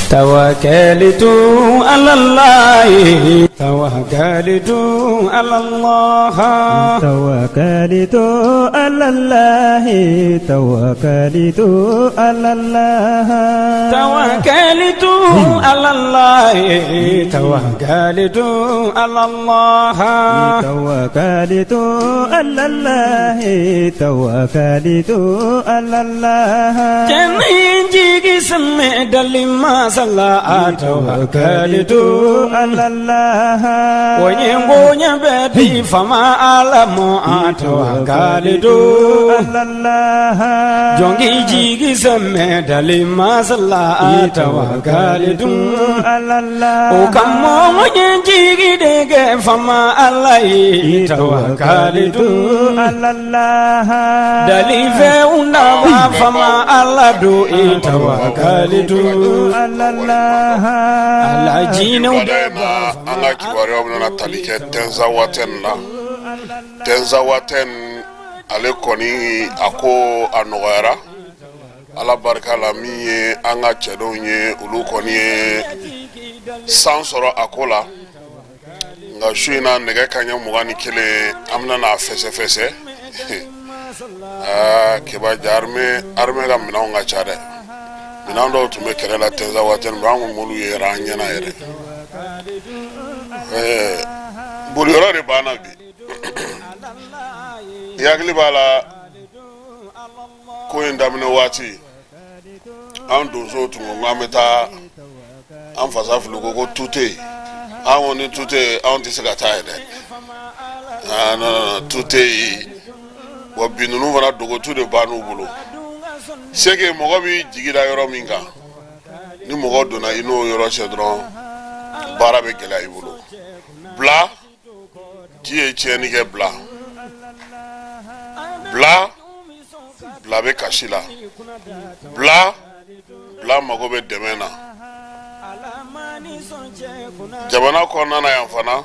Tawakalitu alallahi tawakalitu alallah tawakalitu alallahi tawakalitu alallah tawakalitu alallahi tawakalitu alallah tawakalitu alallahi tawakalitu alallah Cɛni jigi sɛmɛ dali masa la tawakalitu alallah o ye bonya bɛ di faama ala ma tawakalitu alallah jɔn k'i jigi sɛmɛ dali masa la tawakalitu alallah o kama n ye jigi de kɛ faama ala ye tawakalitu alallah dalifɛnw na faama ala don i tawakalitu alallah ala jinɛw Wulada in na an ka kibaruyaw bɛna tali kɛ Tɛnzawatɛn na Tɛnzawatɛn ale kɔni a ko a nɔgɔyara ala barika la min ye an ka cɛdenw ye olu kɔni ye san sɔrɔ a ko la nka su in na nɛgɛ kanɲɛ 21 an bɛna n'a fɛsɛfɛsɛ aa keba ja armée ka minɛnw ka ca dɛ minɛn dɔw tun bɛ kɛlɛ la Tɛnzawatɛn an kun m'olu ye yɛrɛ an ɲɛna yɛrɛ ɛɛ boliyɔrɔ de banna bi i hakili b'a la ko in daminɛ waati an donsow tun ko k'an bɛ taa an fasa fili ko ko tu tɛ yen an ko ni tu tɛ yen anw tɛ se ka taa yen dɛ ah non non tu tɛ yen bon bi ninnu fana dogotu de b'an'u bolo c'est que mɔgɔ b'i jigi da yɔrɔ min kan ni mɔgɔ donna i n'o yɔrɔ cɛ dɔrɔn baara bɛ gɛlɛya i bolo bila ji ye tiɲɛni kɛ bila bila bila bɛ kasi la bila bila mago bɛ dɛmɛ na jamana kɔnɔna na yan fana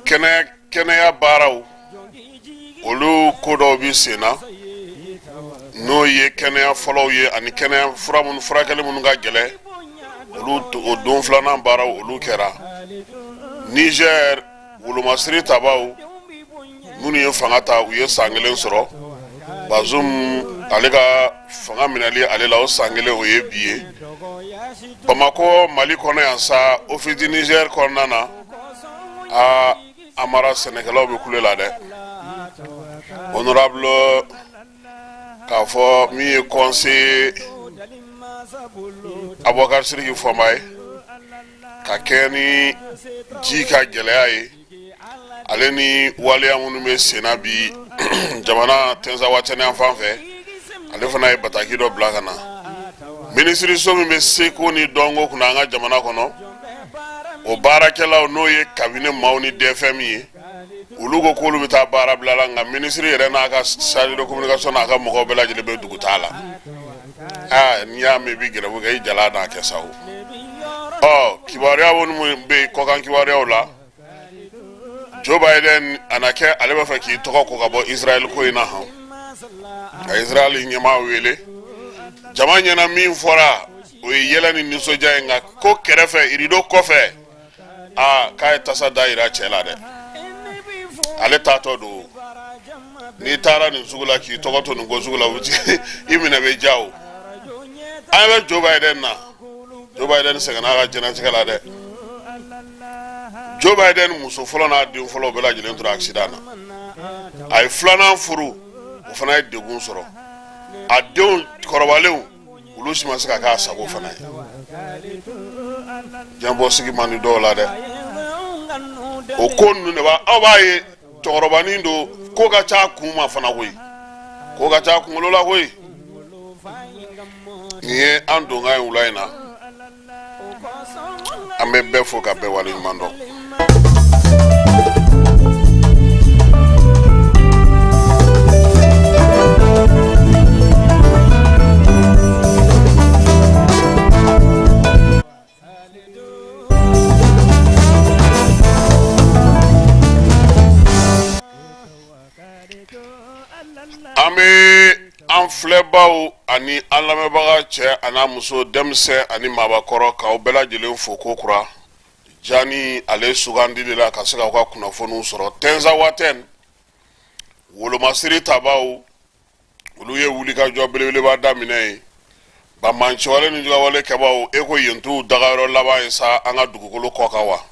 kɛnɛya baaraw olu ko dɔw bɛ sen na n'o ye kɛnɛya fɔlɔw ye ani kɛnɛya fura minnu furakɛli minnu ka gɛlɛn olu o don filanan baaraw olu kɛra Niger wolomasiri tabaw minnu ye fanga ta u ye san kelen sɔrɔ Bazoum ale ka fanga minɛli ale la o san kelen o ye bi ye Bamakɔ Mali kɔnɔ yan sa Office du Niger kɔnɔna na aa Amara sɛnɛkɛlaw bɛ kule la dɛ honorable k'a fɔ min ye conseiller Abubakar Sidiki Fɔnba ye ka kɛɲɛ ni ji ka gɛlɛya ye ale ni waleya minnu bɛ senna bi jamana Tɛnzawatɛn yan fan fɛ ale fana ye bataki dɔ bila ka na minisiriso min bɛ seko ni dɔnko kunna an ka jamana kɔnɔ o baarakɛlaw n'o ye cabinet maaw ni DFM ye olu ko k'olu bɛ taa baara bila la nka minisiri yɛrɛ n'a ka chargé de communication n'a ka mɔgɔw bɛɛ lajɛlen bɛ dugutaa la aa n'i y'a mɛn i bɛ grève kɛ i jala n'a kɛ sa o ɔ kibaruya minnu bɛ yen kɔkan kibaruyaw la Joe Biden a na kɛ ale b'a fɛ k'i tɔgɔ ko ka bɔ Israël ko in na hɔn ka Israël ɲɛmaa wele jama ɲɛna min fɔra o ye yɛlɛ ni nisɔndiya ye nka ko kɛrɛfɛ rideau kɔfɛ aa k'a ye tasa da yira cɛ la dɛ ale taatɔ don n'i taara nin sugu la k'i tɔgɔ to nin ko sugu la i minɛ bɛ ja o an bɛ Joe Biden na Joe Biden sɛgɛnna a ka diɲɛnatigɛ la dɛ Joe Biden muso fɔlɔ n'a den fɔlɔ bɛɛ lajɛlen tora accident na a ye filanan furu o fana ye degun sɔrɔ a denw kɔrɔbalenw olu si ma se ka k'a sago fana ye diɲɛbɔ sigi man di dɔw la dɛ o ko ninnu de b'a aw b'a ye cɛkɔrɔbanin don ko ka ca kun ma fana koyi ko ka ca kunkolo la koyi nin ye an donkan ye wula in na an bɛ bɛɛ fo ka bɛɛ waleɲuman dɔn an bɛ an filɛbaw ani an lamɛnbaga cɛ an'a muso, denmisɛn ani maabakɔrɔ, k'aw bɛɛ lajɛlen fo ko kura jani ale sugandili la ka se k'aw ka kunnafoniw sɔrɔ. Tɛnzawatɛn wolomasiri tabaw, olu ye wulikajɔ belebeleba daminɛ ye. Banbaanciwale ni jugawale kɛbaw, e ko yen t'u dagayɔrɔ laban ye sa an ka dugukolo kɔ kan wa?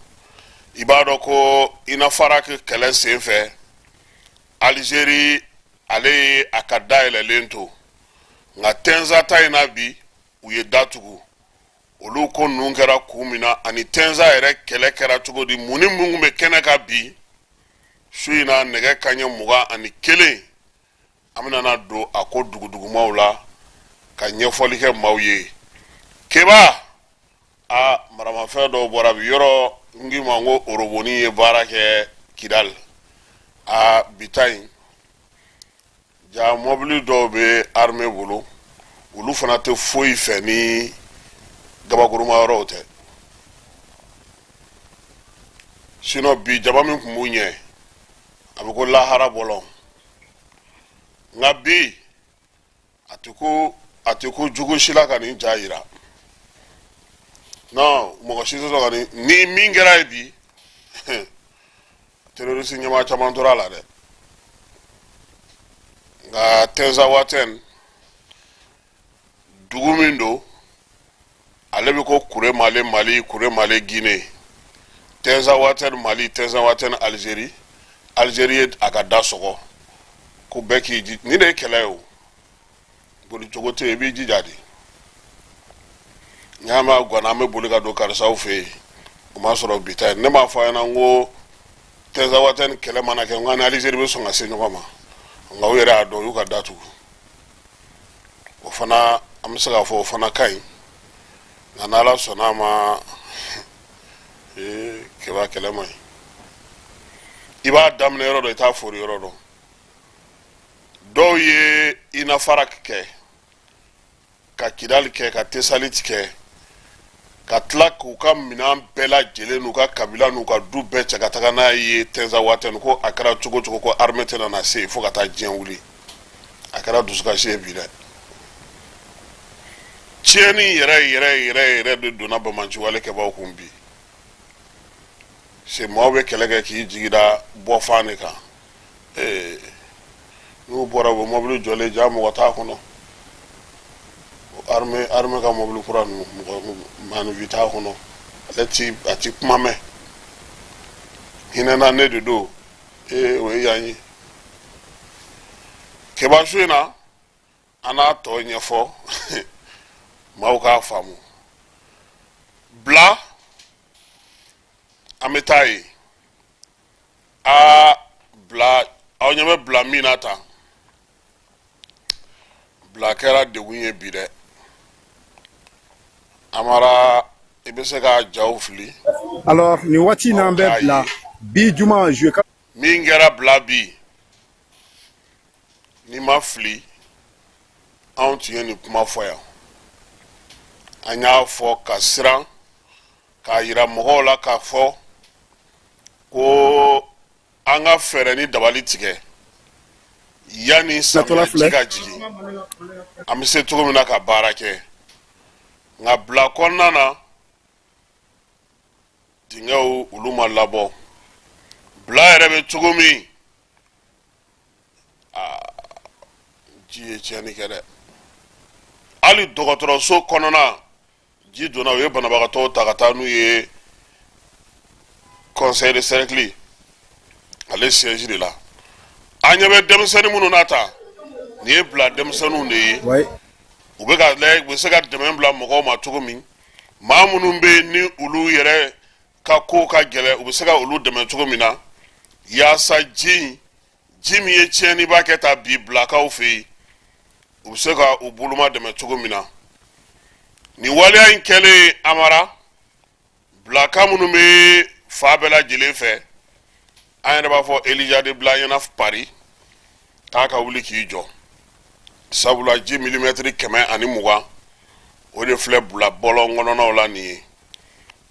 I b'a dɔn ko Inafarak kɛlɛ sen fɛ, Alizeri ale ye a ka da yɛlɛlen to, nka Tɛnza ta in na bi, u ye da tugu. Olu ko ninnu kɛra kun min na ani Tɛnza yɛrɛ kɛlɛ kɛra cogo di, mun ni mun bɛ kɛnɛ kan bi su in na nɛgɛ kanɲɛ 21, an bɛna na don a ko dugudugumaw la ka ɲɛfɔli kɛ maaw ye. Keba, a maramafɛn dɔw bɔra bi yɔrɔ. N k'i ma n ko oroboni ye baara kɛ Kidali. A bi ta in ja, mɔbili dɔw bɛ armée bolo, olu fana tɛ foyi fɛ ni gabakuruma yɔrɔw tɛ. Sinon bi jama min tun b'u ɲɛ, a bɛ ko lahara bɔlɔn. Nka bi a tɛ ko, a tɛ ko jugu si la ka nin ja yira. Non, mɔgɔ si tɛ sɔn ka nin. Ni min kɛra ye bi, terroriste ɲɛmaa caman tora a la dɛ. Nka Tɛnzawatɛn dugu min don, ale bɛ ko Kuremale Mali, Kuremale Guinée, Tɛnzawatɛn Mali, Tɛnzawatɛn Algérie. Algérie ye a ka da sɔgɔ ko bɛɛ k'i ji. Nin de ye kɛlɛ ye o, boli cogo tɛ yen, i b'i jija de. N y'a mɛn a ganna, an bɛ boli ka don karisaw fɛ yen, o m'a sɔrɔ bi ta ye. Ne m'a fɔ a ɲɛna n ko Tɛnzawatɛn kɛlɛ mana kɛ, n ko an ni Algérie bɛ sɔn ka se ɲɔgɔn ma. Nka u yɛrɛ y'a dɔn, u y'u ka da tugu. O fana, an bɛ se k'a fɔ o fana ka ɲi. Nka n'Ala sɔnna a ma, ee keba, kɛlɛ man ɲi. I b'a daminɛ yɔrɔ dɔ, i t'a fori yɔrɔ dɔn. Dɔw ye Inafarak kɛ, ka Kidali kɛ, ka Tesalit kɛ, ka tila k'u ka minɛn bɛɛ lajɛlen n'u ka kabila n'u ka du bɛɛ cɛ ka taga n'a ye Tɛnzawatɛn, ko a kɛra cogo cogo ko armée tɛna na se yen fo ka taa diɲɛ wuli. A kɛra dusukasi ye bi dɛ. Tiɲɛni yɛrɛ yɛrɛ yɛrɛ yɛrɛ de donna banbaanciwale kɛbaw kun bi. Se maaw bɛ kɛlɛ kɛ k'i jigi da bɔfan de kan. Ee, n'u bɔra, u bɛ mɔbili jɔlen ja, mɔgɔ t'a kɔnɔ. Armée ka mɔbili kura ninnu, mɔgɔ maaninfin t'a kɔnɔ. Ale ti a ti kuma mɛn, hinɛ na ne de don. Ee, o ye yan ye. Keba, su in na an n'a tɔ ɲɛfɔ maaw k'a faamu. Bila an bɛ taa yen. Aa bila, aw ɲɛ bɛ bila min na tan, bila kɛra degun ye bi dɛ. Amara, i bɛ se ka jaw fili. Alors, nin waati in na, an bɛ bila bi juma juillet. Min kɛra bila bi, n'i ma fili, anw tun ye nin kuma fɔ yan. An y'a fɔ ka siran k'a yira mɔgɔw la k'a fɔ ko an ka fɛɛrɛ ni dabali tigɛ yanni samiya ji ka jigin, an bɛ se cogo min na ka baara kɛ. Nka bila kɔnɔna na, dingɛw olu ma labɔ. Bila yɛrɛ bɛ cogo min, aa, ji ye tiɲɛni kɛ dɛ. Hali dɔgɔtɔrɔso kɔnɔna, ji donna. U ye banabagatɔw ta ka taa n'u ye conseil de cercle ale siège de la. An ɲɛ bɛ denmisɛnnin minnu na ta, nin ye bila denmisɛnninw de ye. U bɛ ka lajɛ u bɛ se ka dɛmɛ bila mɔgɔw ma cogo min, maa minnu bɛ yen ni olu yɛrɛ ka kow ka gɛlɛn, u bɛ se ka olu dɛmɛ cogo min na, yaasa ji min ye tiɲɛniba kɛ ta bi bilakaw fɛ yen, u bɛ se ka u boloma dɛmɛ cogo min na. Nin waleya in kɛlen, Amara, bilaka minnu bɛ fa bɛɛ lajɛlen fɛ, an yɛrɛ b'a fɔ Elija de bila ɲɛna Paris k'a ka wuli k'i jɔ, sabula ji milimɛtiri 120, o de filɛ bila bɔlɔn kɔnɔnaw la nin ye,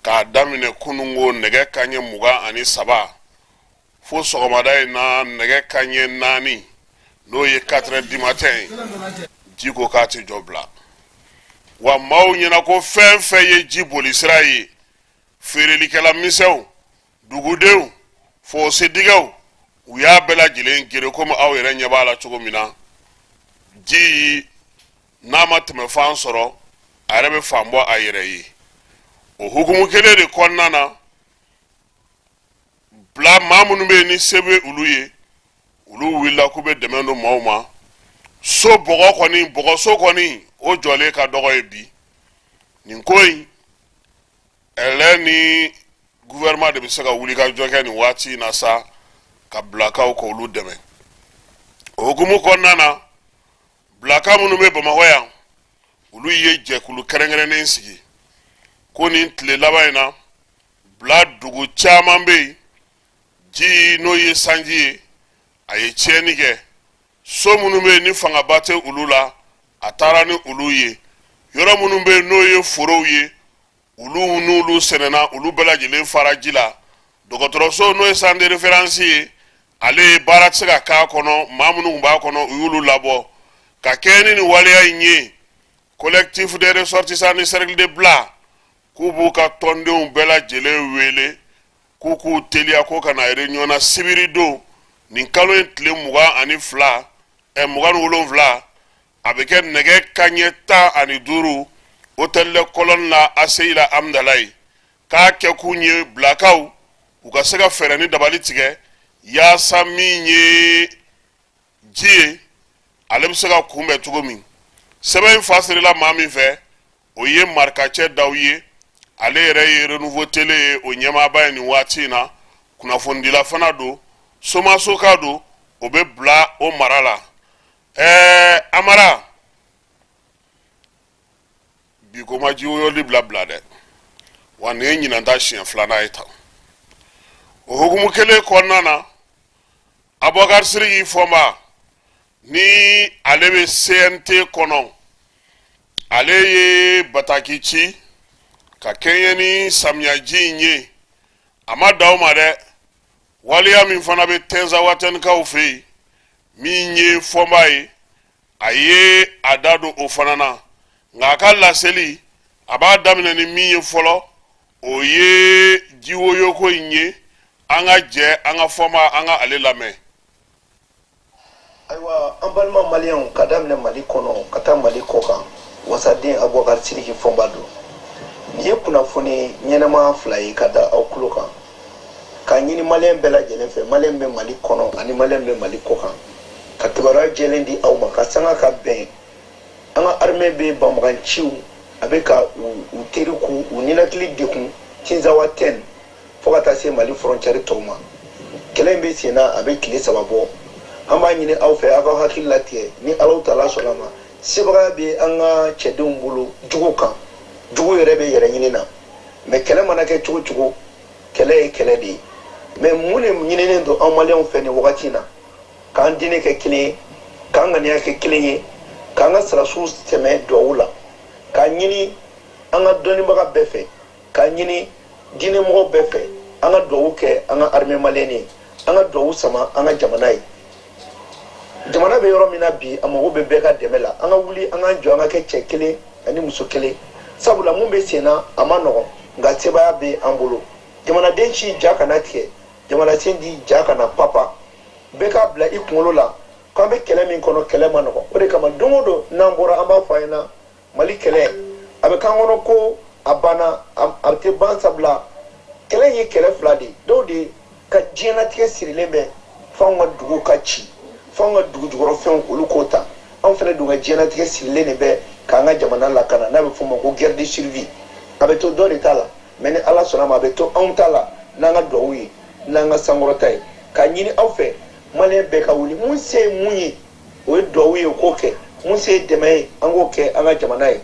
k'a daminɛ kununko nɛgɛ kanɲɛ 23 fo sɔgɔmada in na nɛgɛ kanɲɛ 4, n'o ye 4 heures du matin ye. Ji ko k'a tɛ jɔ bila. Wa maaw ɲɛna ko fɛn fɛn ye ji bolisira ye, feerelikɛla misɛnw, dugudenw, fosedigɛw, u y'a bɛɛ lajɛlen gere komi aw yɛrɛ ɲɛ b'a la cogo min na. Ji n'a ma tɛmɛ fan sɔrɔ, a yɛrɛ bɛ fan bɔ a yɛrɛ ye. O hukumu kelen de kɔnɔna na, bila maa minnu bɛ yen ni se bɛ olu ye, olu wulila k'u bɛ dɛmɛ don maaw ma. So bɔgɔ kɔni, bɔgɔso kɔni, o jɔlen ka dɔgɔ ye bi. Nin ko in ɛlɛ ni gouvernement de bɛ se ka wuli ka jɔ kɛ nin waati in na sa, ka bilakaw k'olu dɛmɛ. O hukumu kɔnɔna na, bilaka minnu bɛ Bamakɔ yan, olu ye jɛkulu kɛrɛnkɛrɛnnen sigi ko nin tile laban in na, bila dugu caman bɛ yen, ji n'o ye sanji ye, a ye tiɲɛni kɛ. So minnu bɛ yen ni fangaba tɛ olu la, a taara ni olu ye. Yɔrɔ minnu bɛ yen n'o ye forow ye, olu n'olu sɛnɛna, olu bɛɛ lajɛlen fara ji la. Dɔgɔtɔrɔso n'o ye centre de référence ye, ale ye baara tɛ se ka k'a kɔnɔ. Maa minnu tun b'a kɔnɔ, u y'olu labɔ. Ka kɛɲɛ ni nin waleya in ye, Collectif des ressortissants du cercle de Bla k'u b'u ka tɔndenw bɛɛ lajɛlen wele k'u k'u teliya ko ka na réunion na sibiri don, nin kalo in tile 22, 27, a bɛ kɛ nɛgɛ kaɲɛ 15, hôtel des Colonnes la, ACI la, Amdalayi. K'a kɛkun ye bilakaw u ka se ka fɛɛrɛ ni dabali tigɛ yaasa min ye ji ye, ale bɛ se ka kunbɛn cogo min. Sɛbɛn in fasirila maa min fɛ, o ye Marikacɛ Daw ye. Ale yɛrɛ ye Renouveau Télé ye, o ɲɛmaaba ye nin waati in na. Kunnafonidila fana don, Somasoka don, o bɛ bila o mara la. Ɛɛ Amara, bi ko ma ji woyoli bila bila dɛ. Wa nin ye ɲinan ta siɲɛ filanan ye tan. O hukumu kelen kɔnɔna na, Abubakar Siriki Fɔnba ni ale bɛ CNT kɔnɔ, ale ye bataki ci ka kɛɲɛ ni samiyaji in ye. A ma dan o ma dɛ, waleya min fana bɛ Tɛnzawatɛnikaw fɛ yen, min ye Fɔnba ye, a ye a da don o fana na. Nka a ka laseli, a b'a daminɛ ni min ye fɔlɔ, o ye jiwoyoko in ye. An ka jɛ an ka Fɔnba, an ka ale lamɛn. Ayiwa, an balima maliyɛnw, ka daminɛ Mali kɔnɔ ka taa Mali kɔ kan, wasaden Abubakar Siriki Fɔnba don. Nin ye kunnafoni ɲɛnama fila ye ka da aw tulo kan, k'a ɲini maliyɛn bɛɛ lajɛlen fɛ, maliyɛn bɛ Mali kɔnɔ ani maliyɛn bɛ Mali kɔ kan, ka kibaruya jɛlen di aw ma ka sanga ka bɛn an ka armée bɛ banbaganciw, a bɛ ka u teri k'u u ninakili dekun Tinzawatɛn fo ka taa se Mali frontière tɔw ma. Kɛlɛ in bɛ sen na, a bɛ tile 3 bɔ. An b'a ɲini aw fɛ, aw ka hakili latigɛ. Ni Alahu taala sɔnna ma, sebagaya bɛ an ka cɛdenw bolo jugu kan. Jugu yɛrɛ bɛ yɛrɛ ɲini na, mais kɛlɛ mana kɛ cogo cogo, kɛlɛ ye kɛlɛ de ye. Mais mun de ɲininen don an maliyɛnw fɛ nin wagati in na? K'an diinɛ kɛ kelen ye, k'an ŋaniya kɛ kelen ye, k'an ka sɔrɔdasiw sɛmɛ duwawu la, k'a ɲini an ka dɔnnibaga bɛɛ fɛ, k'a ɲini diinɛmɔgɔw bɛɛ fɛ, an ka duwawu kɛ an ka armée malienne ye, an ka duwawu sama an ka jamana ye. Jamana bɛ yɔrɔ min na bi, a mago bɛ bɛɛ ka dɛmɛ la. An ka wuli, an k'an jɔ, an ka kɛ cɛ kelen ani muso kelen, sabula mun bɛ sen na, a ma nɔgɔn, nka sebaaya bɛ an bolo. Jamanaden si ja kana tigɛ, jamanaden si ja kana papa. Bɛɛ k'a bila i kunkolo la k'an bɛ kɛlɛ min kɔnɔ, kɛlɛ ma nɔgɔn. O de kama, don o don n'an bɔra, an b'a fɔ a ɲɛna, Mali kɛlɛ, a bɛ k'an kɔnɔ ko a banna, a tɛ ban, sabula kɛlɛ in ye kɛlɛ fila de ye. Dɔw de ka diɲɛlatigɛ sirilen bɛ f'anw ka dugu ka ci, f'anw ka dugu jukɔrɔfɛnw olu k'o ta. Anw fana dun ka diɲɛlatigɛ sirilen de bɛ k'an ka jamana lakana, n'a bɛ f'o ma ko guerre de survie. A bɛ to dɔ de ta la, mais ni Ala sɔnna ma, a bɛ to anw ta la n'an ka duwawu ye, n'an ka sankɔrɔta ye. K'a ɲini aw fɛ, maliyɛn bɛɛ ka wuli. Mun se ye mun ye, o ye duwawu ye, o k'o kɛ. Mun se ye dɛmɛ ye, an k'o kɛ an ka jamana ye.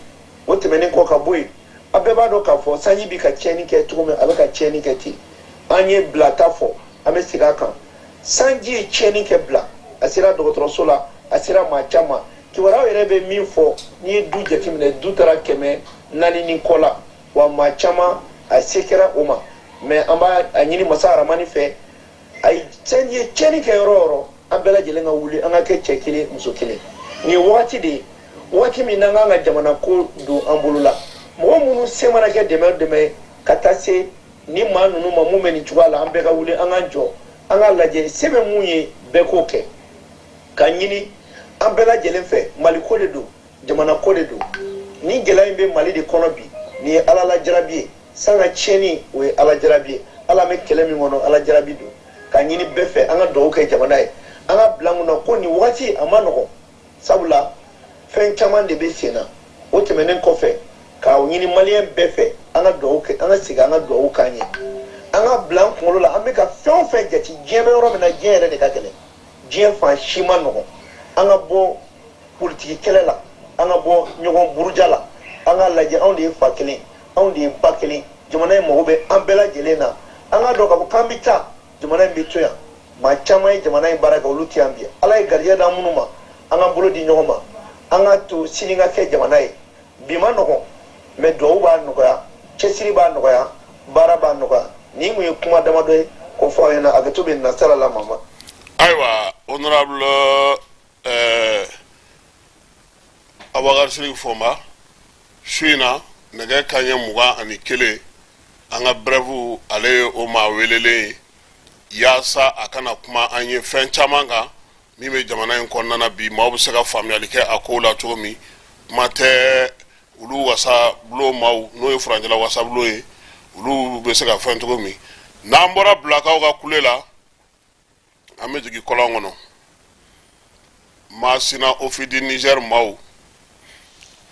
O tɛmɛnen kɔ ka bɔ yen, a bɛɛ b'a dɔn k'a fɔ sanji bɛ ka tiɲɛni kɛ cogo min, a bɛ ka tiɲɛni kɛ ten. An ye bila ta fɔ, an bɛ segin a kan. Sanji ye tiɲɛni kɛ bila, a sera dɔgɔtɔrɔso la, a sera maa caman. Kibaruyaw yɛrɛ bɛ min fɔ, n'i ye du jateminɛ, du taara 400 ni kɔ la, wa maa caman a se kɛra o ma. Mais an b'a ɲini masa aramani fɛ, a ye sanji ye tiɲɛni kɛ yɔrɔ o yɔrɔ, an bɛɛ lajɛlen ka wuli, an ka kɛ cɛ kelen, muso kelen. Nin ye wagati de ye. Waati min n'an kan ka jamana ko don an bolo la, mɔgɔ minnu se mana kɛ dɛmɛ o dɛmɛ ye ka taa se ni maa ninnu ma, mun bɛ nin cogoya la, an bɛɛ ka wuli, an k'an jɔ, an k'a lajɛ se bɛ mun ye, bɛɛ k'o kɛ. Ka ɲini an bɛɛ lajɛlen fɛ, Mali ko de don, jamana ko de don. Ni gɛlɛya in bɛ Mali de kɔnɔ bi, nin ye Ala la jarabi ye. San ka tiɲɛni, o ye Ala jarabi ye. Ala bɛ kɛlɛ min kɔnɔ, Ala jarabi don. Ka ɲini bɛɛ fɛ, an ka dugawu kɛ jamana ye. An ka bila mun na ko nin wagati a ma nɔgɔn, sabula fɛn caman de bɛ sen na. O tɛmɛnen kɔfɛ, k'a ɲini maliyɛn bɛɛ fɛ, an ka dugawu kɛ, an ka segin an ka dugawu k'an ye. An ka bila an kunkolo la, an bɛ ka fɛn o fɛn jate, diɲɛ bɛ yɔrɔ min na, diɲɛ yɛrɛ de ka gɛlɛn, diɲɛ fan si ma nɔgɔn. An ka bɔ politiki kɛlɛ la, an ka bɔ ɲɔgɔn buruja la, an k'a lajɛ anw de ye fa kelen, anw de ye ba kelen. Jamana in mago bɛ an bɛɛ lajɛlen na. An k'a dɔn k'a fɔ k'an bɛ taa, jamana in bɛ to yan. Maa caman ye jamana in baara kɛ, olu tɛ yan bi. Ala ye garijɛgɛ d'an minnu ma, an k'an bolo di ɲɔgɔn ma, an k'a to sini ka kɛ jamana ye. Bi ma nɔgɔn, mɛ duwawu b'a nɔgɔya, cɛsiri b'a nɔgɔya, baara b'a nɔgɔya. Nin kun ye kuma damadɔ ye k'o fɔ aw ɲɛna. Hakɛto bɛ nasara la mama. Ayiwa, honorable Abubakar Sidiki Fɔnba, su in na nɛgɛ kanɲɛ 21, an ka brève, ale ye o maa welelen ye yaasa a kana kuma an ye fɛn caman kan min bɛ jamana in kɔnɔna na bi, maaw bɛ se ka faamuyali kɛ a kow la cogo min. Kuma tɛ olu wasabulon maaw, n'o ye furancɛla wasabulon ye, olu bɛ se ka fɛn cogo min. N'an bɔra Bilakaw ka kule la, an bɛ jigin kɔlɔn kɔnɔ. Masina Ofidi Niger maaw,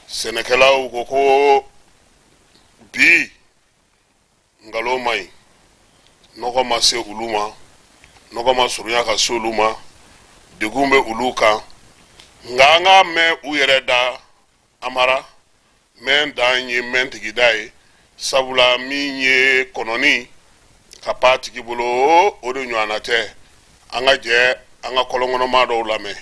sɛnɛkɛlaw ko ko bi nkalon man ɲi, nɔgɔ ma se olu ma, nɔgɔ ma surunya ka se olu ma, degun bɛ olu kan. Nka an k'a mɛn u yɛrɛ da. Amara mɛn dan ye mɛn tigida ye, sabula min ye kɔnɔni ka pa tigi bolo, o de ɲɔgɔnna tɛ. An ka jɛ an ka kɔlɔnkɔnɔmaa dɔw lamɛn.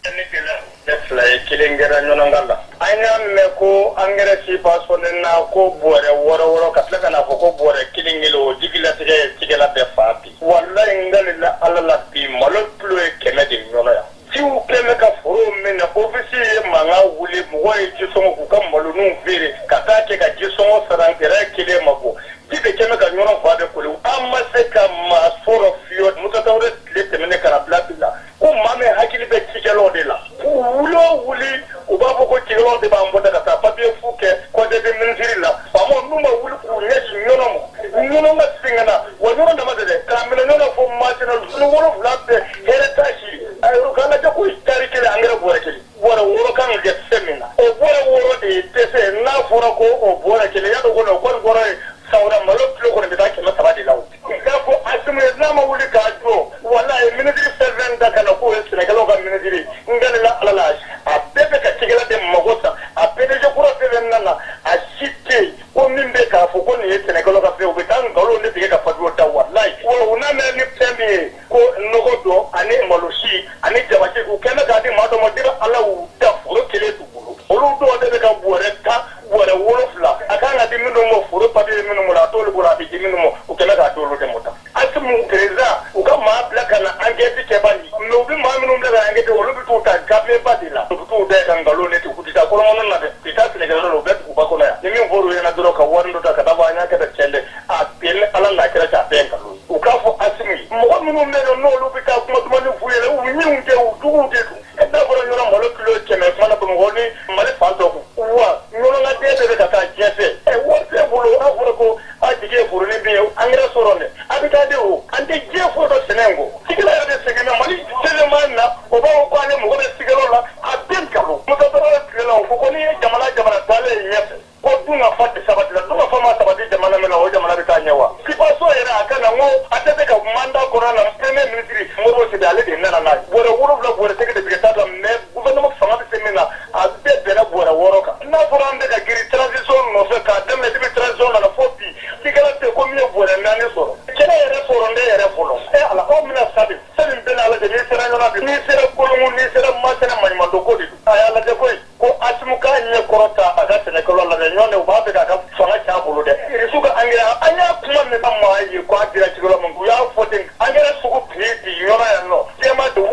Ni gɛlɛya fila ye, kelen kɛra ɲɔnɔnka la. An y'a mɛn ko angɛrɛ subventionné na ko bɔrɛ wɔɔrɔ wɔɔrɔ, ka tila ka n'a fɔ ko bɔrɛ kelen kelen. O jigilatigɛ ye cikɛla bɛɛ faa bi. Walayi, n kalila Ala la, bi malo kilo ye 100 de ɲɔnɔ yan. Jiw kɛlen ka foro minɛ, ofisi ye mankan wuli, mɔgɔ ye jisɔngɔ k'u ka maloninw feere ka taa kɛ ka jisɔngɔ sara. Gɛrɛ kelen ma bɔ, ji de kɛmɛ ka ɲɔnɔ fa bɛ koli. An ma se ka maa sɔrɔ fiyewu Musa Tarawele tile tɛmɛnen ka na bila bi la ko maa min hakili bɛ cikɛlaw de la. K'u wuli o wuli, u b'a fɔ ko cikɛlaw de b'an bɔ ka taa papiye fu kɛ conseil des ministres la. Faamaw n'u ma wuli k'u ɲɛsin ɲɔnɔ ma, ɲɔnɔ ka segin ka na wa ɲɔnɔ dama tɛ dɛ, k'a minɛ ɲɔnɔ fo Masina zone 7 bɛɛ, hɛrɛ t'a si. Ayiwa, k'a lajɛ ko tari kelen angɛrɛ bɔrɛ kelen, bɔrɛ wɔɔrɔ kan ka kɛ fɛn min na, o bɔrɛ wɔɔrɔ de ye dɛsɛ. N'a fɔra ko o bɔrɛ kelen, y'a dɔn ko o kɔni kɔrɔ ye san wɛrɛ malo kilo kɔni bɛ taa 300 de la. O k'a fɔ Asimu ye, n'a ma wuli k'a jɔ, walayi, minisiri fɛn fɛn da ka na k'o ye sɛnɛkɛlaw ka minisiri, n kalila Ala la, a bɛɛ bɛ ka cikɛla de mago sa. A PDG kura fɛn fɛn nana, a si tɛ yen ko min bɛ k'a fɔ ko nin ye sɛnɛkɛlaw ka fɛn. U bɛ taa nkalon de tigɛ ka papiyew da, walayi. Wa u n'a mɛn ni fɛn min ye ko nɔgɔ dɔ ani malo si ani jabasi, u kɛlen bɛ k'a di maa dɔ ma depuis Ala y'u da, foro kelen t'u bolo. Olu dɔw de bɛ ka bɔrɛ 10, bɔrɛ 7, a kan ka di minnu ma, foro papiye minnu bolo, a t'olu bolo, a bɛ di minnu ma, u kɛlen k'a d'olu de ma tan. Asimu président, u ka maa bila ka na enquête kɛ bani, mais u bɛ maa minnu bila ka na enquête, olu bɛ t'u ta gafeba de la, u bɛ t'u da ka nkalon de tigɛ. U tɛ taa kɔlɔnkɔnɔ na dɛ, u tɛ taa sɛnɛkɛyɔrɔ la, u bɛ duguba kɔnɔ yan. Ni min fɔr'u ɲɛna dɔrɔn, ka wari dɔ ta ka taa fɔ an y'a kɛ tan, tiɲɛ tɛ. A bɛɛ ni Ala n'a kira cɛ, a bɛɛ ye nkalon ye. U k'a fɔ Asimu ye, mɔgɔ minnu bɛ yen n'olu bɛ taa kuma dumanni f'u ɲɛna, u ɲinw tɛ, u juguw de don. N'a fɔra ɲɔnɔ malo kilo 100, kuma na Bamakɔ ni Mali fan tɔ kun wa, ɲɔnɔ ka den bɛɛ bɛ ka taa diɲɛ fɛ. Ɛ, wari t'e bolo, n'a fɔra ko a jigi ye foronin bin ye, angɛrɛ sɔrɔ dɛ, a bɛ taa de o. An tɛ diɲɛ foyi dɔn sɛnɛ in kɔ. Cikɛla yɛrɛ de sɛgɛnna Mali sɛnɛma na, o b'a fɔ ko ale mago bɛ cikɛlaw la, a bɛɛ nkalon. Musa Tarawele tile la, o ko ko n'i ye jamana jamana taalen ɲɛfɛ, ko dun ka fa tɛ sabati la. Dun ka fa ma sabati jamana min na, o jamana bɛ taa ɲɛ wa? Subvention yɛrɛ, a ka na n ko a tɛ se ka mandat kɔnɔna na, premier ministre Modibo Sidibé, ale de nana n'a ye. Bɔrɛ 7, bɔrɛ 8 de bɛ kɛ taa la, mais gouvernement fanga bɛ se min na, a bɛɛ bɛnna bɔrɛ 6 kan. N'a fɔra an bɛ ka girin transition nɔfɛ, k'a daminɛ depuis transition nana fo bi, cikɛla tɛ ko min ye bɔrɛ 4 sɔrɔ. Kɛlɛ yɛrɛ sɔrɔ n tɛ yɛrɛ fɔlɔ. E Ala, aw bɛna sa de. Fɛn min bɛ n'Ala cɛ, n'i sera ɲɔnɔ bi, n'i sera Kolongu, n'i sera Masina, maɲumantɔ ko de don. A y'a lajɛ koyi. Ko Asimu k'a ɲɛ kɔrɔ ta a ka sɛnɛkɛlaw la dɛ, ɲɔn u b'a fɛ k'a ka fanga c'a bolo dɛ. Irisiw ka angɛrɛ, an y'a kuma min maa ye ko a dira cikɛlaw ma, u y'a fɔ ten. Angɛrɛ sugu prix bi ɲɔnɔ yan nɔ, jɛman don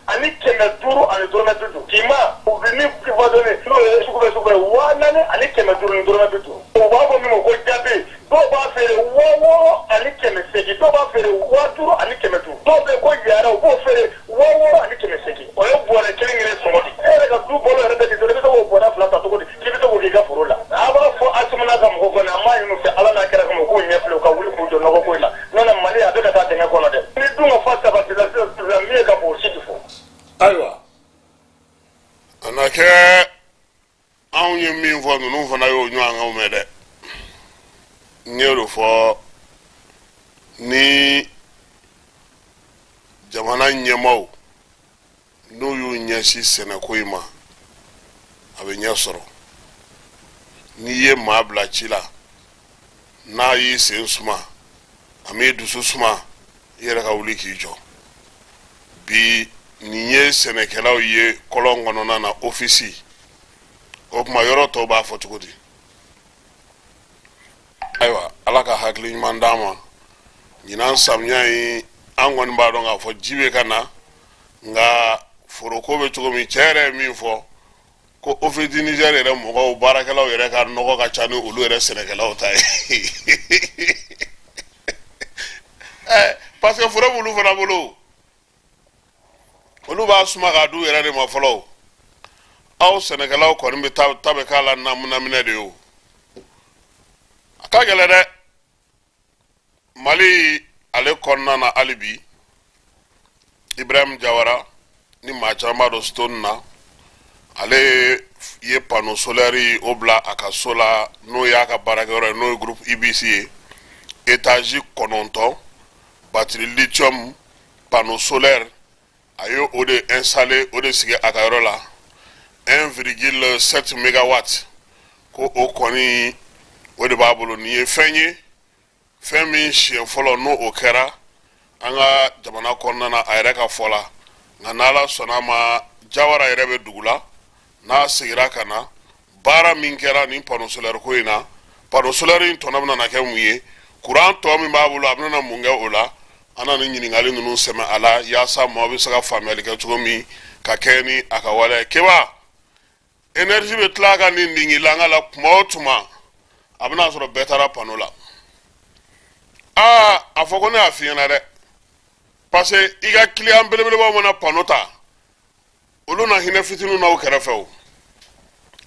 3550. Finman, u bɛ min 500 ni dɔrɔmɛ 50. U b'a fɔ min ma ko jabe, dɔw b'a feere 6180, dɔw b'a feere 5500, dɔw bɛ yen ko yara, u b'o feere 6800. O ye bɔrɛ kelen kelen sɔngɔ de. E yɛrɛ ka du balo yɛrɛ bɛɛ tɛ i bɛ se k'o bɔrɛ fila ta cogo di k'i bɛ se k'o k'i ka foro la? A b'a fɔ Asimi n'a ka mɔgɔw kɔni, an b'a ɲini u fɛ Ala n'a kira kama, u k'u ɲɛ filɛ, u ka wuli k'u jɔ nɔgɔko in na. N'o tɛ Mali a bɛ ka taa dingɛ kɔnɔ dɛ. Ni dun ka fa sabatila sisan sisan, min ye ka bon, o si tɛ fɔ. Ayiwa, a na kɛ anw ye min fɔ, ninnu fana y'o ɲɔgɔnkanw mɛn dɛ. N y'o de fɔ, ni jamana ɲɛmaaw n'u y'u ɲɛsin sɛnɛko in ma, a bɛ ɲɛ sɔrɔ. N'i ye maa bila ci la, n'a y'i sen suma, a m'i dusu suma, i yɛrɛ ka wuli k'i jɔ. Bi nin ye sɛnɛkɛlaw ye kɔlɔn kɔnɔna na ofisi o tuma, yɔrɔ tɔw b'a fɔ cogo di? Ayiwa, Ala ka hakili ɲuman d'an ma. Ɲinan samiya in, an kɔni b'a dɔn k'a fɔ ji bɛ ka na, nka foroko bɛ cogo min, cɛ yɛrɛ ye min fɔ ko Office du Niger yɛrɛ mɔgɔw, baarakɛlaw yɛrɛ ka nɔgɔ ka ca ni olu yɛrɛ sɛnɛkɛlaw ta ye, parce que foro b'olu fana bolo, olu b'a suma k'a d'u yɛrɛ de ma fɔlɔ. Aw sɛnɛkɛlaw kɔni bɛ taa ta bɛ k'a la namunaminɛ de ye. O a ka gɛlɛn dɛ. Mali ale kɔnɔna na hali bi, Ibrahim Jawara ni maa caman b'a dɔn Stone na, ale ye panneau solaire o bila a ka so la, n'o y'a ka baarakɛyɔrɔ ye, n'o ye groupe IBC ye. Étage 9, batterie lithium, panneau solaire, a ye o de installé, o de sigi a ka yɔrɔ la, 1,7 mégawatt. Ko o kɔni, o de b'a bolo. Nin ye fɛn ye, fɛn min siɲɛ fɔlɔ n'o o kɛra an ka jamana kɔnɔna na, a yɛrɛ ka fɔ la. Nka n'Ala sɔnna a ma, Jawara yɛrɛ bɛ dugu la, n'a segira ka na, baara min kɛra nin panneau solaire ko in na, panneau solaire in tɔnɔ bɛna kɛ mun ye? Kuran tɔ min b'a bolo, a bɛna mun kɛ o la? An na nin ɲininkali ninnu sɛmɛ a la yaasa maaw bɛ se ka faamuyali kɛ cogo min ka kɛ ni a ka waleya ye. Keba énergie bɛ tila ka nin dingilanga la tuma o tuma, a bɛna sɔrɔ bɛɛ taara panneau la. Aa, a fɔ ko ne y'a f'i ɲɛna dɛ, parce que i ka client belebelebaw mana panneau ta, olu na hinɛ fitininw n'aw kɛrɛfɛ. O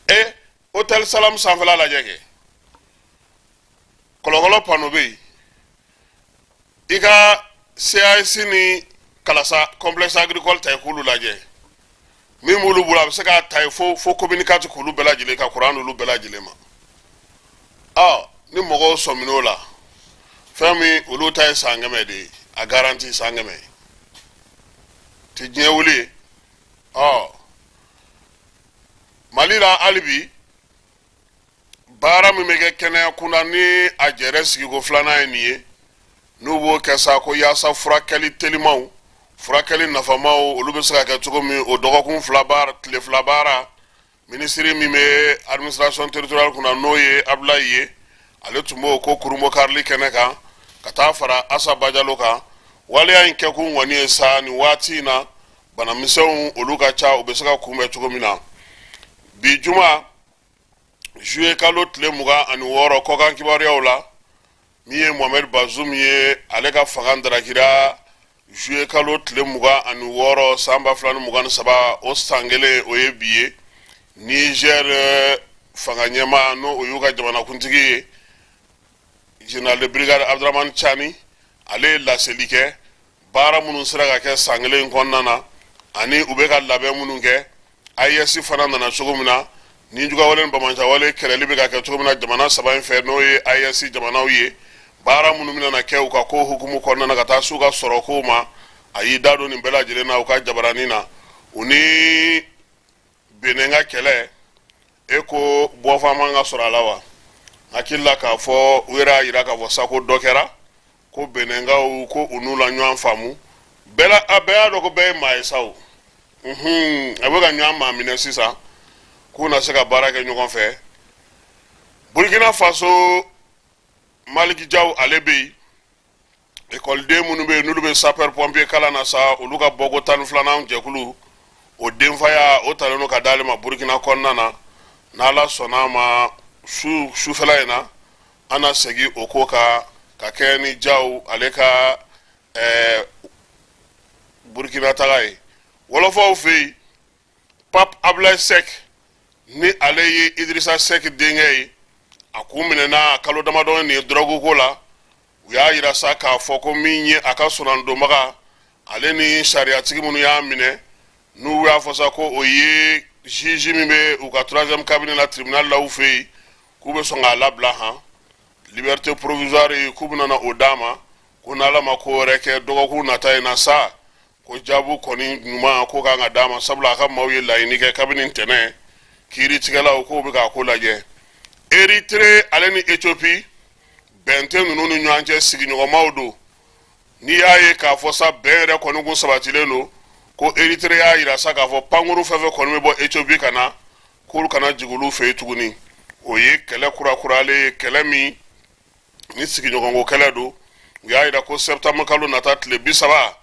e hôtel Salam sanfɛla lajɛ kɛ, kɔlɔkɔlɔ panneau bɛ yen. I ka CAS ni Kalasa complexe agricole ta, i k'olu lajɛ. Min b'olu bolo, a bɛ se k'a ta yen fo commune 4, k'olu bɛɛ lajɛlen ka kuran d'olu bɛɛ lajɛlen ma. Ɔ, ni mɔgɔw sɔmin'o la, fɛn min olu ta ye san 100 de ye, a garantie san 100 ti diɲɛ wuli ye. Ɔ, Mali la hali bi, baara min bɛ kɛ kɛnɛya kunda ni a jɛrɛ sigiko filanan ye nin ye, n'u b'o kɛ sa ko yaasa furakɛli telimaw, furakɛli nafamaw, olu bɛ se ka kɛ cogo min. O dɔgɔkun 2 baara, tile 2 baara, minisiri min bɛ administration territoriale kunna, n'o ye Abulayi ye, ale tun b'o ko kurunbonkarili kɛnɛ kan ka taa fara Asa Bajalo kan. Waleya in kɛkun kɔni ye sa, nin waati in na, banamisɛnw olu ka ca, u bɛ se ka kunbɛn cogo min na. Bi juma, juillet kalo tile 26, kɔkan kibaruyaw la, min ye Mohamed Bazoum ye, ale ka fanga darakira juillet kalo tile 26 san 2023, o san kelen o ye bi ye. Niger fanga ɲɛmaa, n'o o y'u ka jamanakuntigi ye, général de brigade Abdramane Tiani, ale ye laseli kɛ baara minnu sera ka kɛ san kelen in kɔnɔna na ani u bɛ ka labɛn minnu kɛ. AES fana nana cogo min na, ni jugawale ni banbaanciwale kɛlɛli bɛ ka kɛ cogo min na jamana saba in fɛ, n'o ye AES jamanaw ye, baara minnu bɛna na kɛ u ka ko hukumu kɔnɔna na ka taa s'u ka sɔrɔkow ma, a y'i da don nin bɛɛ lajɛlen na u ka jabaranin na. U ni Benin ka kɛlɛ, e ko bɔfan man ka sɔrɔ a la wa? Hakili la k'a fɔ u yɛrɛ y'a jira k'a fɔ sa ko dɔ kɛra ko Benɛnkaw ko u n'u la ɲɔgɔn faamu bɛɛ la. A bɛɛ y'a dɔn ko bɛɛ ye maa ye sa o. A bɛ ka ɲɔgɔn maa minɛ sisan k'u na se ka baara kɛ ɲɔgɔn fɛ. Burkina Faso, Maliki Jaw, ale bɛ yen. Ekɔliden minnu bɛ yen, n'olu bɛ sapeur pompier kalan na sa, olu ka bɔko 12nan jɛkulu, o denfaya o talen don ka d'ale ma Burkina kɔnɔna na. N'Ala sɔnna a ma, su sufɛla in na, an na segin o ko kan ka kɛ ni Jaw ale ka Burkina taga ye. Wɔlɔfɔw fɛ yen, Pape Ablaye Seck, ni ale ye Idrissa Seck denkɛ ye, a kun minɛna kalo damadɔ nin ye dɔrɔgu ko la. U y'a yira sa k'a fɔ ko min ye a ka sonandonbaga, ale ni sariyatigi minnu y'a minɛ, n'u y'a fɔ sa ko o ye juge min bɛ u ka troisième cabinet la tribunal la u fɛ yen, k'u bɛ sɔn k'a labila han, liberté provisoire ye, k'u bɛna na o d'a ma, ko n'Ala ma ko wɛrɛ kɛ dɔgɔkun nata in na sa, ko jaabu kɔni ɲuman ko kan ka d'a ma, sabula a ka maaw ye laɲini kɛ kabini ntɛnɛn. Kiiritigɛlaw k'u bɛ k'a ko lajɛ. Eritere ale ni Ethiopie, bɛn tɛ ninnu ni ɲɔgɔn cɛ, sigiɲɔgɔnmaw don. N'i y'a ye k'a fɔ sa bɛn yɛrɛ kɔni kun sabatilen don, ko Eritere y'a yira sa k'a fɔ pankuru fɛn fɛn kɔni bɛ bɔ Ethiopie ka na, k'olu kana jigin olu fɛ yen tuguni. O ye kɛlɛ kurakuralen ye, kɛlɛ min ni sigiɲɔgɔnko kɛlɛ don. U y'a yira ko septembre kalo nata tile 30,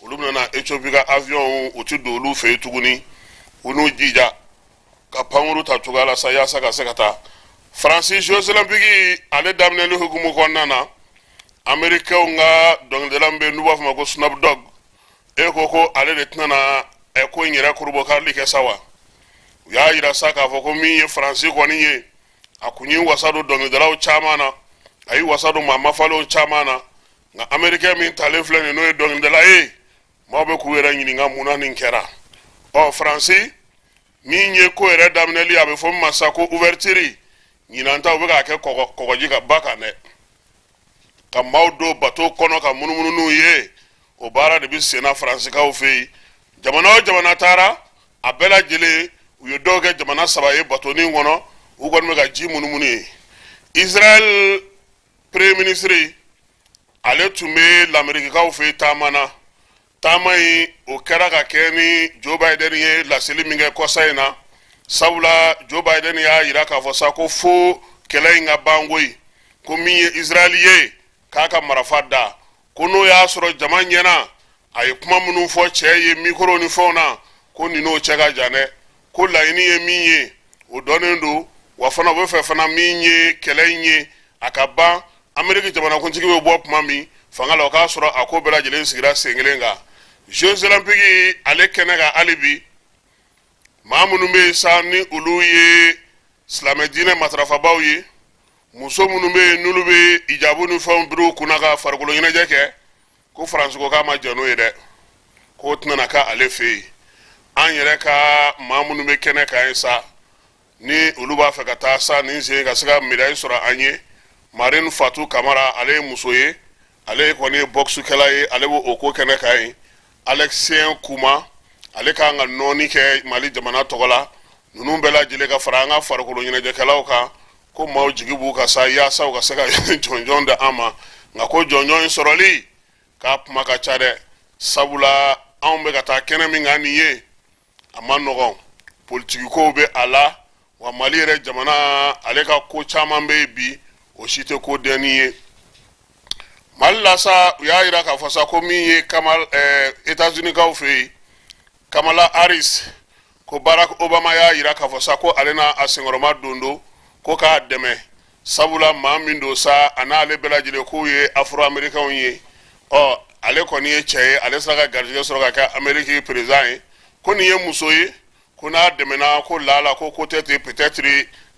olu bɛna na Ethiopie ka avion, u ti don olu fɛ yen tuguni. U n'u jija ka pankuru ta cogoya la sa yaasa ka se ka taa. Faransi Jeux olympiques ale daminɛli hukumu kɔnɔna na, Amerikɛnw ka dɔnkilidala min bɛ yen n'u b'a fɔ ma ko Snoop Dogg, e ko ale de tɛna na ko in yɛrɛ kurubɔkarili kɛ sa wa. U y'a yira sa k'a fɔ ko min ye Faransi kɔni ye, a kun ye wasa don dɔnkilidalaw caman na, a ye wasa don maa mafalenw caman na, nka Amerikɛn min talen filɛ nin, n'o ye dɔnkilidala ye, maaw bɛ k'u yɛrɛ ɲininka mun na nin kɛra. Ɔ, Faransi min ye ko yɛrɛ daminɛli, a bɛ fɔ min ma sa ko ouverture, ɲinan ta u bɛ k'a kɛ kɔgɔji ka ba kan dɛ, ka maaw don bato kɔnɔ ka munumunu n'u ye. O baara de bɛ senna Faransikaw fɛ yen. Jamana o jamana taara, a bɛɛ lajɛlen u ye dɔw kɛ jamana saba ye batonin kɔnɔ, u kɔni bɛ ka ji munumunu ye. Israël premier ministre, ale tun bɛ Lamerikikaw fɛ yen taama na. Taama in, o kɛra ka kɛ ni Joe Biden ye laseli min kɛ kɔsa in na, sabula Joe Biden y'a yira k'a fɔ sa ko fo kɛlɛ in ka ban koyi, ko min ye Israël ye, k'a ka marafa da, ko n'o y'a sɔrɔ jama ɲɛna a ye kuma minnu fɔ cɛ ye mikoro ni fɛnw na, ko nin n'o cɛ ka jan dɛ, ko laɲini ye min ye, o dɔnnen don wa fana u bɛ fɛ fana min ye kɛlɛ in ye, a ka ban. Ameriki jamanakuntigi bɛ bɔ tuma min fanga la, o k'a sɔrɔ a ko bɛɛ lajɛlen sigira sen kelen kan. Jeux olympiques ale kɛnɛ kan hali bi, maa minnu bɛ yen sa ni olu ye silamɛ diinɛ matarafabaw ye, muso minnu bɛ yen n'olu bɛ hijabu ni fɛnw biri u kunna ka farikolo ɲɛnajɛ kɛ, ko Faransi ko k'a ma jɛn n'o ye dɛ, k'o tɛna kɛ ale fɛ yen. An yɛrɛ ka maa minnu bɛ kɛnɛ kan ye sa, ni olu b'a fɛ ka taa sa nin sen ka se ka médaille sɔrɔ an ye, Marine Fatou Kamara, ale ye muso ye, ale kɔni ye bɔkisukɛla ye, ale bɛ o ko kɛnɛ kan ye. Alexien Kuma, ale kan ka nɔɔni kɛ Mali jamana tɔgɔ la. Ninnu bɛɛ lajɛlen ka fara an ka farikolo ɲɛnajɛkɛlaw kan, ko maaw jigi b'u kan sa yaasa u ka se ka jɔnjɔn di an ma. Nka ko jɔnjɔn in sɔrɔli k'a kuma ka ca dɛ, sabula anw bɛ ka taa kɛnɛ min kan nin ye, a man nɔgɔn, politikikow bɛ a la wa. Mali yɛrɛ jamana ale ka ko caman bɛ yen bi, o si tɛ ko dɛnni ye Mali la sa. U y'a yira k'a fɔ sa ko min ye Kamal États-Unis-kaw fɛ yen, Kamala Harris, ko Barack Obama y'a yira k'a fɔ sa ko ale n'a a senkɔrɔma don don ko k'a dɛmɛ, sabula maa min don sa, a n'ale bɛɛ lajɛlen k'u ye afro-américains ye. Ɔ, ale kɔni ye cɛ ye, ale sera ka garijɛgɛ sɔrɔ ka kɛ Amérique président ye, ko nin ye muso ye, ko n'a dɛmɛna, ko lala ko ko tɛ ten, peut-être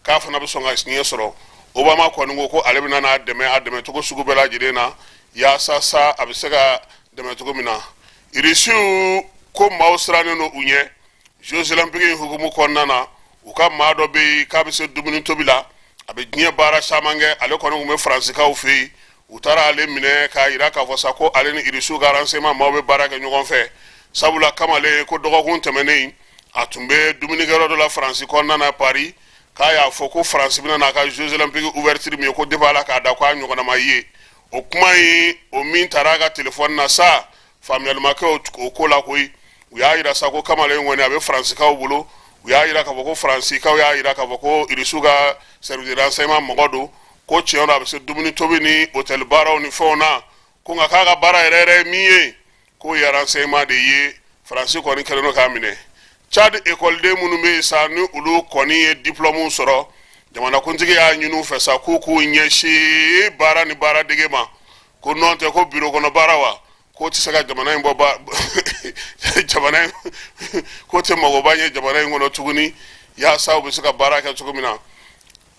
k'a fana bɛ sɔn ka ɲɛ sɔrɔ. Obama kɔni ko ko ale bɛna n'a dɛmɛ, a dɛmɛ cogo sugu bɛɛ lajɛlen na, yaasa sa a bɛ se ka dɛmɛ cogo min na. Irisiw ko maaw sirannen don u ɲɛ Jeux olympiques in hukumu kɔnɔna na. U ka maa dɔ bɛ yen k'a bɛ se dumuni tobi la, a bɛ diɲɛ baara caman kɛ, ale kɔni tun bɛ Faransikaw fɛ yen. U taara ale minɛ k'a yira k'a fɔ sa ko ale ni Irisiw ka renseignement maaw bɛ baara kɛ ɲɔgɔn fɛ, sabula kamalen ko dɔgɔkun tɛmɛnen, a tun bɛ dumunikɛyɔrɔ dɔ la Faransi kɔnɔna na Paris, k'a y'a fɔ ko Faransi bɛna n'a ka Jeux olympiques ouverture min ye, ko depuis Ala k'a da k'a ɲɔgɔnna ma ye. O kuma in, o min taara a ka telefɔni na sa, faamuyali ma kɛ o ko la koyi. U y'a yira sa ko kamalen kɔni a bɛ Faransikaw bolo. U y'a yira k'a fɔ ko Faransikaw y'a yira k'a fɔ ko Irisiw ka service de renseignement mɔgɔ don, ko tiɲɛ don, a bɛ se dumuni tobi ni hôtel baaraw ni fɛnw na, ko nka k'a ka baara yɛrɛ yɛrɛ ye min ye, k'o ye renseignement de ye. Faransi kɔni kɛlen don k'a minɛ. Tchad ekɔliden minnu bɛ yen sa, ni olu kɔni ye diplôme sɔrɔ Jamanakuntigi y'a ɲini u fɛ sa k'u k'u ɲɛsin baara ni baaradege ma, ko nɔn tɛ ko biro kɔnɔ baara wa k'o tɛ se ka jamana in bɔ ba jamana in k'o tɛ magoba ɲɛ jamana in kɔnɔ tuguni, yaasa u bɛ se ka baara kɛ cogo min na.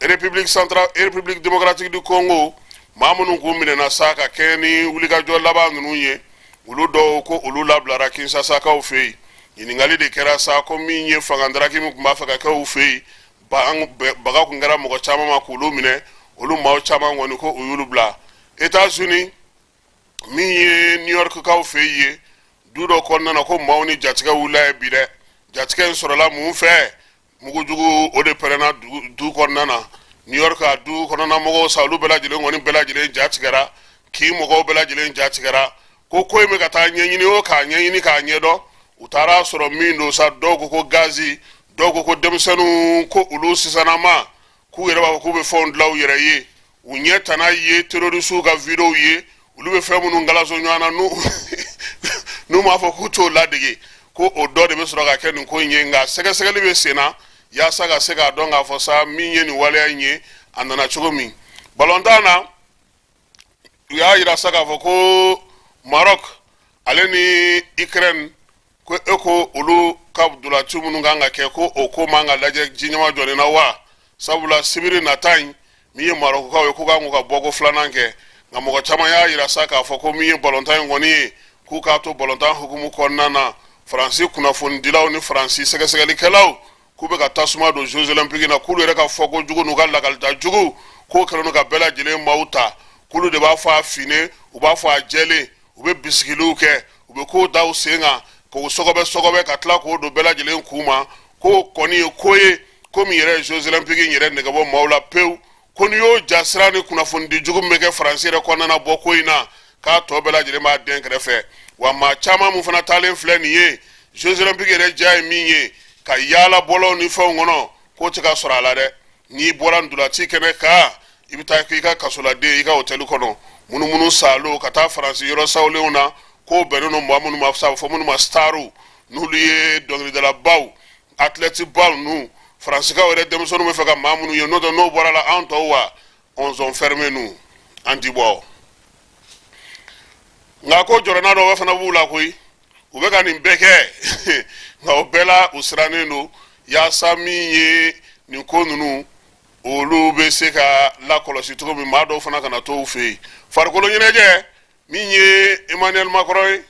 République centrale, République démocratique du Congo, maa minnu k'u minɛna sa ka kɛɲɛ ni wulikajɔ laban ninnu ye, olu dɔw ko olu labilara Kinsasakaw fɛ yen. Ɲininkali de kɛra sa ko min ye fangadaraki min tun b'a fɛ ka kɛ u fɛ yen, baga kun kɛra mɔgɔ caman ma k'olu minɛ. Olu maaw caman kɔni ko u y'olu bila. États-Unis, min ye New York kaw fɛ yen, du dɔ kɔnɔna na, ko maaw ni jatigɛ wulila ye bi dɛ. Jatigɛ in sɔrɔla mun fɛ? Mugujugu o de pɛrɛnna du kɔnɔna na New York. A du kɔnɔna mɔgɔw sa, olu bɛɛ lajɛlen kɔni bɛɛ lajɛlen ja tigɛra, k'i mɔgɔw bɛɛ lajɛlen ja tigɛra. Ko in bɛ ka taa ɲɛɲini o k'a ɲɛɲini k'a ɲɛdɔn. U taara sɔrɔ min don sa, dɔw ko ko gazi, dɔw ko ko denmisɛnninw ko olu sisanama k'u yɛrɛ b'a fɔ k'u bɛ fɛnw dilan u yɛrɛ ye. U ɲɛ tana ye terrorisiw ka videow ye, olu bɛ fɛn minnu galaso ɲɔgɔn na, n'u m'a fɔ k'u t'o ladege, ko o dɔ de bɛ sɔrɔ ka kɛ nin ko in ye. Nka sɛgɛsɛgɛli bɛ sen na yaasa ka se k'a dɔn k'a fɔ sa min ye nin waleya in ye, a nana cogo min. Balontan na, u y'a yira sa k'a fɔ ko Maroc ale ni Ukraine, ko e ko olu ka dolaci minnu kan ka kɛ, ko o ko man ka lajɛ ji ɲɛma jɔlen na wa, sabula sibiri nata in, min ye Marokukaw ye, k'u kan k'u ka bɔko filanan kɛ. Nka mɔgɔ caman y'a yira sa k'a fɔ ko min ye balontan in kɔni ye, k'u k'a to balontan hukumu kɔnɔna na. Faransi kunnafonidilaw ni Faransi sɛgɛsɛgɛlikɛlaw k'u bɛ ka tasuma don Jeux olympiques na, k'olu yɛrɛ ka fɔko jugu n'u ka lakalita jugu k'o kɛlen don ka bɛɛ lajɛlen maaw ta, k'olu de b'a fɔ a finnen, u b'a fɔ a jɛlen, u bɛ bisigiliw kɛ, u bɛ kow da u sen kan k'o sɔgɔbɛ sɔgɔbɛ ka tila k'o don bɛɛ lajɛlen kun ma, k'o kɔni ye ko ye ko min yɛrɛ ye Jeux olympiques in yɛrɛ nɛgɛbɔ maaw la pewu. Ko n'i y'o jasira ni kunnafonidi jugu min bɛ kɛ Faransi yɛrɛ kɔnɔna na bɔ ko in na, k'a tɔ bɛɛ lajɛlen b'a den kɛrɛfɛ. Wa maa caman mun fana taalen filɛ nin ye, Jeux olympiques yɛrɛ diya ye min ye ka yaala bɔlɔnw ni fɛnw kɔnɔ, k'o tɛ ka sɔrɔ a la dɛ. N'i bɔra ntolaci kɛnɛ kan, i bɛ taa k'i ka kasoladen i ka hôtel kɔnɔ, munumunu saalo ka taa Faransi yɔrɔ sawulenw na, k'o bɛnnen don maa minnu ma sa, fɔ minnu ma stariw, n'olu ye dɔnkilidalabaw, athlète baw ninnu, Faransikaw yɛrɛ denmisɛnninw bɛ fɛ ka maa minnu ye. N'o tɛ, n'o bɔra la, an tɔw wa, on sont fermés, nous an ti bɔ. Nka ko jɔrɔna dɔw fana b'u la koyi. U bɛ ka nin bɛɛ kɛ, nka o bɛɛ la u sirannen don yaasa min ye nin ko ninnu, olu bɛ se ka lakɔlɔsi cogo min, maa dɔw fana kana to u fɛ yen. Farikolo ɲɛnajɛ, min ye Emmanuel Macron ye,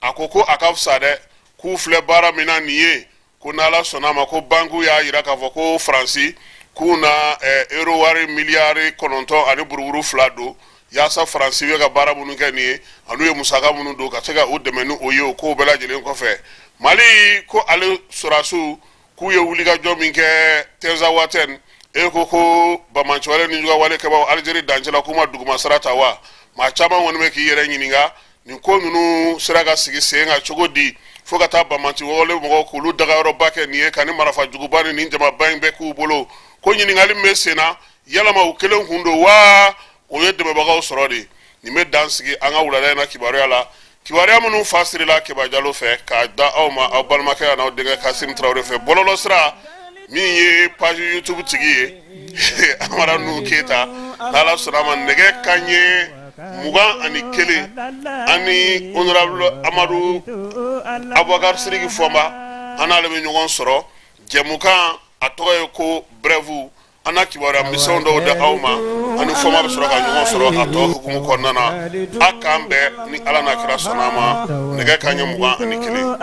a ko ko a ka fisa dɛ, k'u filɛ baara min na nin ye, ko n'Ala sɔnna a ma, ko bankiw y'a yira k'a fɔ ko Faransi k'u na euro wari miliyari 9 ani buruburu 2 don yaasa Faransi bɛ ka baara minnu kɛ nin ye, an'u ye musaka minnu don, ka se ka u dɛmɛ ni o ye. O kow bɛɛ lajɛlen kɔfɛ, Mali ko ale sɔrɔdasiw k'u ye wulikajɔ min kɛ Tinzawatɛn, e ko ko banbaanciwale ni jugawale kɛbaaw Alizeri dancɛ la, k'u ma duguma sira ta wa? Maa caman kɔni bɛ k'i yɛrɛ ɲininka nin ko ninnu sera ka sigi sen kan cogo di, fo ka taa banbaanci wale mɔgɔw k'olu dagayɔrɔba kɛ nin ye, ka ni marifa juguba ni nin jamaba in bɛɛ k'u bolo. Ko ɲininkali min bɛ sen na, yalama u kelen kun don wa, o ye dɛmɛbagaw sɔrɔ de? Nin bɛ dan sigi an ka wulada in na kibaruya la, kibaruya minnu fa sirila Keba Jalo fɛ k'a da aw ma, aw balimakɛ n'aw denkɛ Kasim Tarawele fɛ. Bɔlɔlɔ sira min ye page YouTube tigi ye, Amara Nuhu Keyita. N'Ala sɔnna a ma, nɛgɛ kanɲɛ 21, ani honorable Amadu Abubakar Sidiki Fɔnba, an n'ale bɛ ɲɔgɔn sɔrɔ jɛmukan, a tɔgɔ ye ko Bref. An na kibaruya misɛnw dɔw di aw ma, ani Fɔnba bɛ sɔrɔ ka ɲɔgɔn sɔrɔ a tɔ hukumu kɔnɔna na. A k'an bɛn ni Ala n'a kira sɔnna a ma, nɛgɛ kanɲɛ 21.